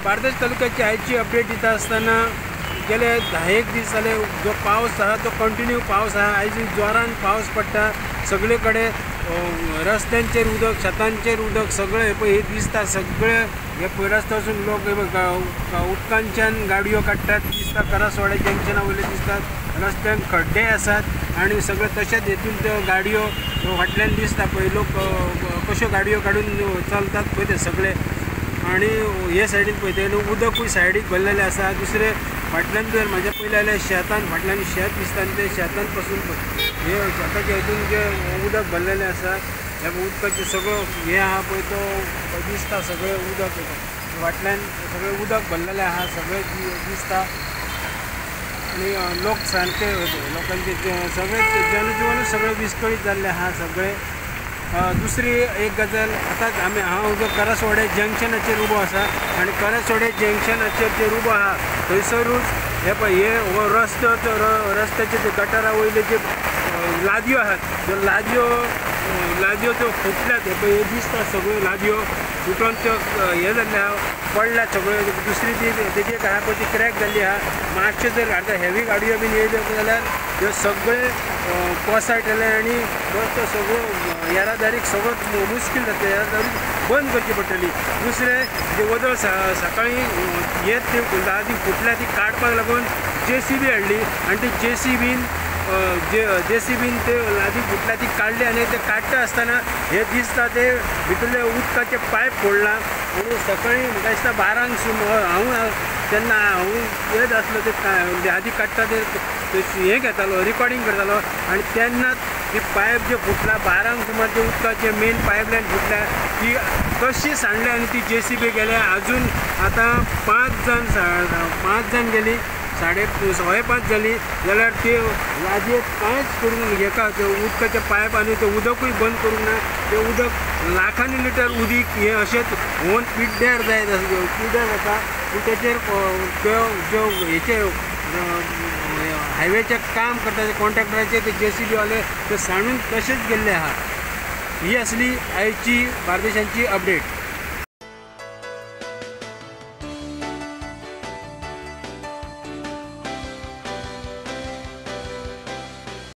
बार्देश तालुक्याची आयची अपडेट दिता आसतना गेले 10 दीस जाले जो पावस आहा तो कंटिन्यू पावस आहा। आयज जोरान पावस पडटा, सगळे कडेन रस्त्यांचेर उदक, शेतांचेर उदक, सगळें पळय हे दिसता। सगळे हे पळय रस्त्या वचून लोक उदकांच्यान गाडयो काडटात दिसता। करासवाडे जंक्शना वयले दिसतात, रस्त्यान खड्डे आसात आनी सगळे तशेंच हेतून त्यो गाडयो फाटल्यान दिसता पळय लोक कश्यो गाडयो काडून चलतात पळय ते सगळे। आनी हे सायडीन पळयता उदकूय सायडीक भरलेलें आसा। दुसरें फाटल्यान जर म्हाज्या पयलें जाल्यार शेतान फाटल्यान शेत दिसता आनी ते शेतान पासून हे शेताच्या हितून जे उदक भरलेलें आसा ह्या उदकाचें सगळो हें आहा पळय तो दिसता। सगळें उदक फाटल्यान सगळें उदक भरलेलें आहा, सगळें दिसता। आनी लोक सारके लोकांचे सगळें जनजिवनूच सगळें विस्कळीत जाल्लें आहा सगळें। दुसरी एक गजाल, आतां आमी हांव जो करासवाडे जंक्शनाचेर उबो आसा आनी करासवाडे जंक्शनाचेर जेर उबो आहा थंयसरूच हे पळय हे रस्तो रस्त्याचे ते गटारा वयले जे लादयो आहात त्यो लादयो लादयो त्यो फुटल्यात। हे पळय हे दिसता सगळ्यो लादयो फुटोन त्यो हे जाल्ले आहा, पडल्यात सगळ्यो। दुसरी ती तेजी एक आहा पळय ती क्रॅक जाल्ली आहा। मातशें जर आतां हेवी गाडयो बीन येयल्यो जाल्यार ह्यो सगळे कोसळटले आनी रस्तो सगळो येरादारीक सगळो मुश्कील जातलें, येरादारी बंद करची पडटली। दुसरें जे वदळ सकाळीं येत ती लादी फुटल्या ती काडपाक लागून जेसीबी हाडली आनी ती जेसीबीन जेसीबीन ते लादी फुटल्या ती काडली आनी ते काडटा आसतना हे दिसता ते भितरले उदकाचे पायप फोडला। आनी सकाळीं म्हाका दिसता 12 सुमार हांव तेन्ना हांव येत आसलो ते लादी काडटा ते हें घेतालो, रिकॉर्डिंग करतालो आनी तेन्ना ती पायप जे फुटला 12 सुमार जे उदकाचे मेन पायपलायन फुटल्या ती कशी सांडल्या आनी ती जेसीबी गेल्या। अजून आतां 5 जाण गेली, 4:45 जाली जाल्यार ते लादयेक कांयच करूंक हेका ते उदकाचे पायप आनी तें उदकूय बंद करूंक ना। तें उदक लाखांनी लिटर उदीक हें अशेंच व्होवन पिड्ड्यार जायत पिड्ड्यार जाता। पूण तेचेर त्यो ज्यो हेचे हायवेचें काम करता ते कॉन्ट्रॅक्टराचे ते जेसीबी वाले ते सांडून तशेंच गेल्ले आहा। ही आसली आयची बार्देशांची अपडेट।